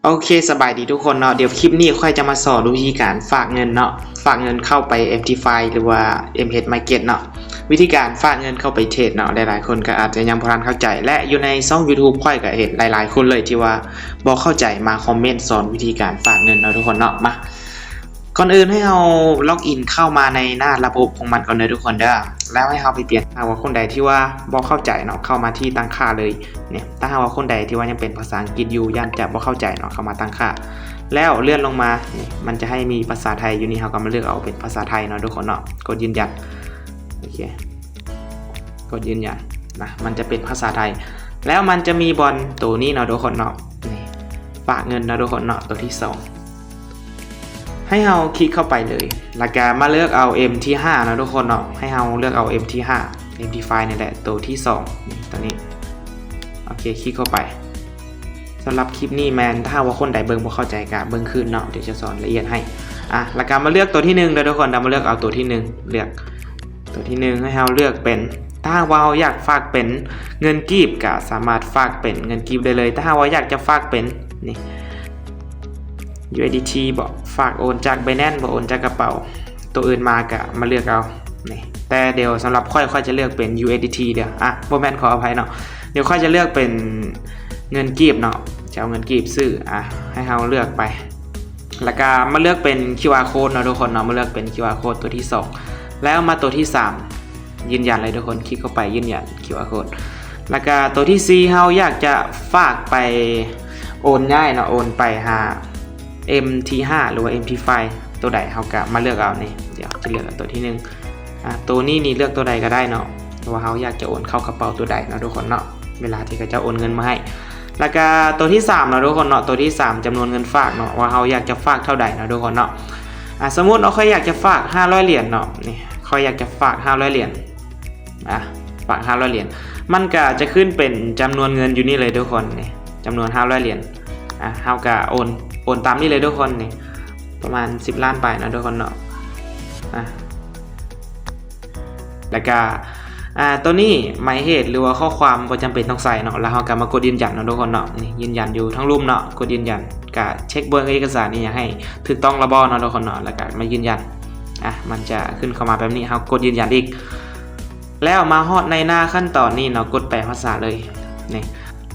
ໂອເຄ ສະບາຍດີທຸກຄົນເນາະ, ດຽວຄລິບນີ້ຂ້ອຍຈະມາສອນວິທີການຝາກເງິນເນາະ, ຝາກເງິນເຂົ້າໄປ ເອັມທີຟາຍ ຫຼືວ່າ ເອັມເອັສ Market ເນາະ. ວິທີການຝາກເງິນເຂົ້າໄປເທຣດເນາະ, ຫຼາຍໆຄົນກໍອາດຈະຍັງບໍ່ທັນເຂົ້າໃຈ ແລະ ຢູ່ໃນຊ່ອງ YouTube ຂ້ອຍກໍເຫັນຫຼາຍໆຄົນເລີຍທີ່ວ່າບໍ່ເຂົ້າໃຈ ມາຄອມເມັນສອນວິທີການຝາກເງິນເນາະທຸກຄົນເນາະ. ມາ ກ່ອນອື່ນໃຫ້ເຮົາລັອກອິນເຂົ້າມາໃນໜ້າລະບົບຂອງມັນກ່ອນເດີທຸກຄົນເດີ, ແລ້ວໃຫ້ເຮົາໄປປ່ຽນ. ຖ້າຫາກວ່າຄົນໃດທີ່ວ່າບໍ່ເຂົ້າໃຈເນາະ, ເຂົ້າມາທີ່ຕັ້ງຄ່າເລີຍ. ນີ້ ຖ້າຫາກວ່າຄົນໃດທີ່ວ່າຍັງເປັນພາສາອັງກິດຢູ່ ຢ້ານຈະບໍ່ເຂົ້າໃຈເນາະ, ເຂົ້າມາຕັ້ງຄ່າ ແລ້ວເລື່ອນລົງມາ. ນີ້ ມັນຈະໃຫ້ມີພາສາໄທຢູ່ນີ້, ເຮົາກໍມາເລືອກເອົາເປັນພາສາໄທເນາະທຸກຄົນເນາະ. ກົດຢືນຢັນ. ໂອເຄ ກົດຢືນຢັນນະ, ມັນຈະເປັນພາສາໄທ. ແລ້ວມັນຈະມີບ່ອນໂຕນີ້ເນາະທຸກຄົນເນາະ, ນີ້ ຝາກເງິນເນາະທຸກຄົນເນາະ, ໂຕທີສອງ. ໃຫ້ເຮົາຄລິກເຂົ້າໄປເລີຍ ແລ້ວກະມາເລືອກເອົາເອັມທີຫ້າເນາະທຸກຄົນເນາະ. ໃຫ້ເຮົາເລືອກເອົາເອັມທີຫ້າ ເອັມທີຟາຍ ນີ້ແຫຼະ, ໂຕທີສອງ ນີ້ ໂຕນີ້. ໂອເຄ ຄລິກເຂົ້າໄປ. ສຳລັບຄລິບນີ້ແມ່ນ ຖ້າຫາກວ່າຄົນໃດເບິ່ງບໍ່ເຂົ້າໃຈກະເບິ່ງຄືນເນາະ, ດຽວຈະສອນລະອຽດໃຫ້. ອ່ະ ແລ້ວກະມາເລືອກໂຕທີໜຶ່ງເດີທຸກຄົນ, ດຽວມາເລືອກເອົາໂຕທີໜຶ່ງ, ເລືອກໂຕທີໜຶ່ງ ໃຫ້ເຮົາເລືອກເປັນ ຖ້າຫາກວ່າເຮົາຢາກຝາກເປັນເງິນກີບ ກະສາມາດຝາກເປັນເງິນກີບໄດ້ເລີຍ. ຖ້າຫາກວ່າຢາກຈະຝາກເປັນ ນີ້ ຢູເອັສດີທີ ບໍ ຝາກໂອນຈາກ Binance ບໍ ໂອນຈາກກະເປົາ, ໂຕອື່ນມາກະມາເລືອກເອົາ ນີ້. ແຕ່ດຽວສຳລັບຂ້ອຍ ຂ້ອຍຈະເລືອກເປັນ ຢູເອັສດີທີ ເດີ. ອ່ະ ບໍ່ແມ່ນ, ຂໍອະໄພເນາະ, ດຽວຂ້ອຍຈະເລືອກເປັນເງິນກີບເນາະ, ຈະເອົາເງິນກີບຊື້. ອ່ະ ໃຫ້ເຮົາເລືອກໄປ ແລ້ວກະມາເລືອກເປັນຄິວອາໂຄດເນາະທຸກຄົນເນາະ, ມາເລືອກເປັນຄິວອາໂຄດໂຕທີສອງ ແລ້ວມາໂຕທີສາມ ຢືນຢັນເລີຍທຸກຄົນ, ຄລິກເຂົ້າໄປຢືນຢັນຄິວອາໂຄດ. ແລ້ວກະໂຕທີສີ່ ເຮົາຢາກຈະຝາກໄປໂອນຍ້າຍເນາະ, ໂອນໄປຫາເອັມທີຫ້າ ຫຼືວ່າເອັມທີຟາຍ ໂຕໃດເຮົາກະມາເລືອກເອົານີ້. ດຽວຈະເລືອກເອົາໂຕທີໜຶ່ງ. ອ່າ ໂຕນີ້ນີ້ເລືອກໂຕໃດກໍໄດ້ເນາະ, ວ່າເຮົາຢາກຈະໂອນເຂົ້າກະເປົາໂຕໃດເນາະທຸກຄົນເນາະ, ເວລາທີ່ເຂົາເຈົ້າໂອນເງິນມາໃຫ້. ແລ້ວກະໂຕທີສາມເນາະທຸກຄົນເນາະ, ໂຕທີສາມ ຈຳນວນເງິນຝາກເນາະ, ວ່າເຮົາຢາກຈະຝາກເທົ່າໃດເນາະທຸກຄົນເນາະ. ອ່າ ສົມມຸດວ່າຂ້ອຍຢາກຈະຝາກຫ້າຮ້ອຍຫຼຽນເນາະ, ນີ້ ຂ້ອຍຢາກຈະຝາກຫ້າຮ້ອຍຫຼຽນ. ອ່າ ຝາກຫ້າຮ້ອຍຫຼຽນ ມັນກະຈະຂຶ້ນເປັນຈຳນວນເງິນຢູ່ນີ້ເລີຍທຸກຄົນ, ນີ້ ຈຳນວນຫ້າຮ້ອຍຫຼຽນ. ອ່າ ເຮົາກະໂອນ ໂອນຕາມນີ້ເລີຍທຸກຄົນ, ນີ້ ປະມານສິບລ້ານປາຍເນາະທຸກຄົນເນາະ. ອ່າ ແລ້ວກະ ອ່າ ໂຕນີ້ໝາຍເຫດ ຫຼືວ່າຂໍ້ຄວາມບໍ່ຈຳເປັນຕ້ອງໃສ່ເນາະ, ແລ້ວເຮົາກະມາກົດຢືນຢັນເນາະທຸກຄົນເນາະ. ນີ້ ຢືນຢັນຢູ່ທາງລຸ່ມເນາະ, ກົດຢືນຢັນ. ກະເຊັກເບິ່ງເອກະສານອີ່ຫຍັງໃຫ້ຖືກຕ້ອງແລ້ວບໍ່ເນາະທຸກຄົນເນາະ, ແລ້ວກະມາຢືນຢັນ. ອ່າ ມັນຈະຂຶ້ນເຂົ້າມາແບບນີ້, ເຮົາກົດຢືນຢັນອີກ. ແລ້ວມາຮອດໃນໜ້າຂັ້ນຕອນນີ້ເນາະ, ກົດແປພາສາເລີຍ ນີ້.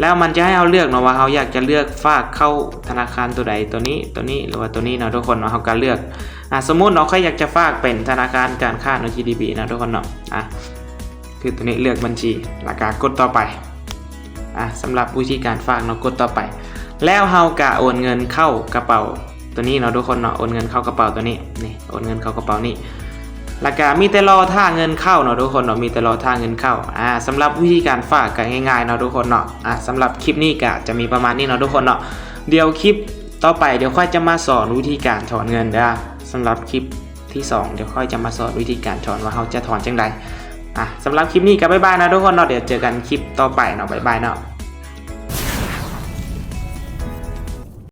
ແລ້ວມັນຈະໃຫ້ເຮົາເລືອກເນາະ ວ່າເຮົາຢາກຈະເລືອກຝາກເຂົ້າທະນາຄານໂຕໃດ, ໂຕນີ້ ໂຕນີ້ ຫຼືວ່າໂຕນີ້ເນາະທຸກຄົນເນາະ. ເຮົາກະເລືອກ ອ່າ ສົມມຸດເນາະ ຂ້ອຍຢາກຈະຝາກເປັນທະນາຄານການຄ້າເນາະ ຈີ ດີ ບີ ເນາະທຸກຄົນເນາະ. ອ່າ ຄືໂຕນີ້ ເລືອກບັນຊີ ແລ້ວກະກົດຕໍ່ໄປ. ອ່າ ສຳລັບວິທີການຝາກເນາະ, ກົດຕໍ່ໄປ. ແລ້ວເຮົາກະໂອນເງິນເຂົ້າກະເປົາໂຕນີ້ເນາະທຸກຄົນເນາະ, ໂອນເງິນເຂົ້າກະເປົາໂຕນີ້ ນີ້ ໂອນເງິນເຂົ້າກະເປົານີ້ ແລ້ວກະມີແຕ່ລໍຖ້າເງິນເຂົ້າເນາະທຸກຄົນເນາະ, ມີແຕ່ລໍຖ້າເງິນເຂົ້າ. ອ່າ ສຳລັບວິທີການຝາກກະງ່າຍໆເນາະທຸກຄົນເນາະ. ອ່າ ສຳລັບຄລິບນີ້ກະຈະມີປະມານນີ້ເນາະທຸກຄົນເນາະ, ດຽວຄລິບຕໍ່ໄປ ດຽວຂ້ອຍຈະມາສອນວິທີການຖອນເງິນເດີ. ສຳລັບຄລິບທີສອງ ດຽວຂ້ອຍຈະມາສອນວິທີການຖອນ ວ່າເຮົາຈະຖອນຈັ່ງໃດ. ອ່າ ສຳລັບຄລິບນີ້ກະບາຍບາຍເນາະທຸກຄົນເນາະ, ດຽວເຈີກັນຄລິບຕໍ່ໄປເນາະ, ບາຍບາຍເນາະ.